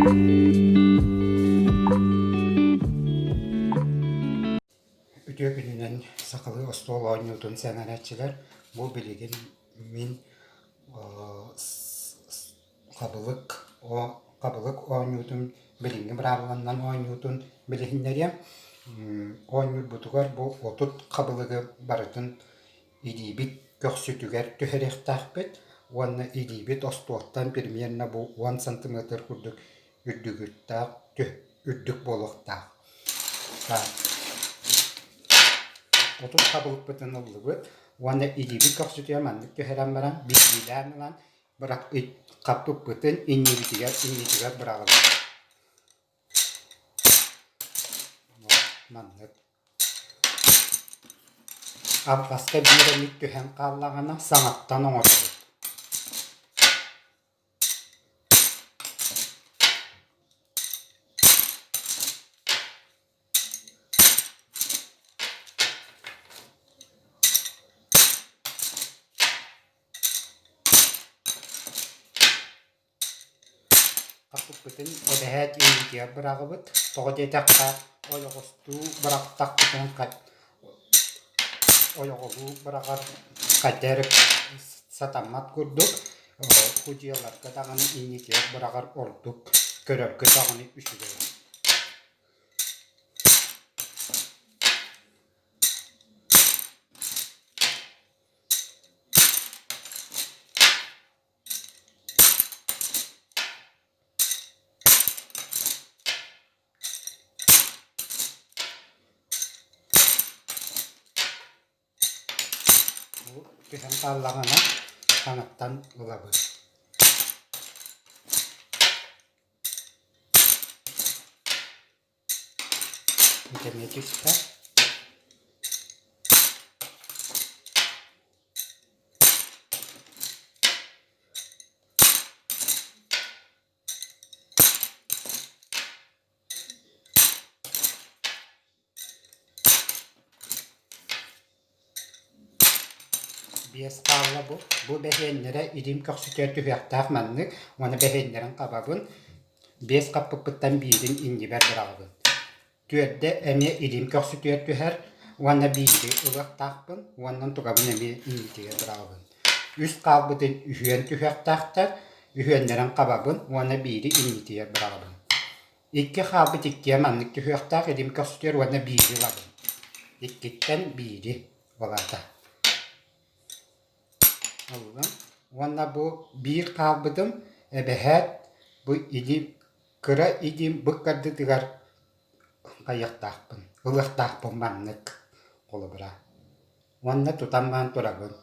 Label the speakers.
Speaker 1: Үтүө күнүнэн сахалыы остуол оонньуутун сэҥээрээччилэр бу билигин мин хабылык хабылык оонньуутун билиҥҥи быраабыланнан оонньуутун билиһиннэриэм. Оонньуурбутугар бу 30 хабылыгы барытын илиибит көхсүтүгэр түһэриэхтээхпит уонна илиибит остуолтан примерно бу 10 сантиметр курдук үрдүгүттээх үрдүк буолуохтаах. 30 хабылыкпытын ыллыбыт уонна илиибит көхсүтүгэр маннык түһэрэн баран биирдиилээн ылан хаппыппытын иннибитигэр иннитигэр быраҕабыт. Маннык. Алҕаска биир эмит түһэн хааллаҕына саҥаттан оҥоробут. Хаппыппытын эбэһээт илиитигэр быраҕабыт, тоҕо диэтэххэ ойоҕостуу бырахтахпытын ойоҕолуу быраҕар хайда эрэ сатаммат курдук, судьуйаларга даҕаны инникигэр быраҕар ордук, көрөргө даҕаны үчүгэй. Бу түһэн хааллаҕына хаҥаттан ылабын. Эмиэ түстэ. Биэс хаалла бу. Бу бэһиэннэрэ илиим көхсүтүгэр түһүөхтээх маннык уонна бэһиэннэрин хабабын. Биэс хаппыппыттан биирин иннибэр быраҕабын. Түөрдэ эмиэ илиим көхсүтүгэр түһэр уонна биири ылыахтаахпын уонна тугабын эмиэ иннитигэр быраҕабын. Үс хаалбытын үһүөн түһүөхтээхтэр, үһүөннэрин хабабын уонна биири иннитигэр быраҕабын. Икки хаалбыт иккиэ маннык түһүөхтээх илим көхсүтүгэр уонна биири ылабын. Иккиттэн биири буолаата. Ыллым. Уонна бу биир хаалбытым эбэһээт бу илим кыра илим быккардытыгар хайыахтаахпын, ылыахтаахпын маннык холобура. Уонна тутан баран турабын.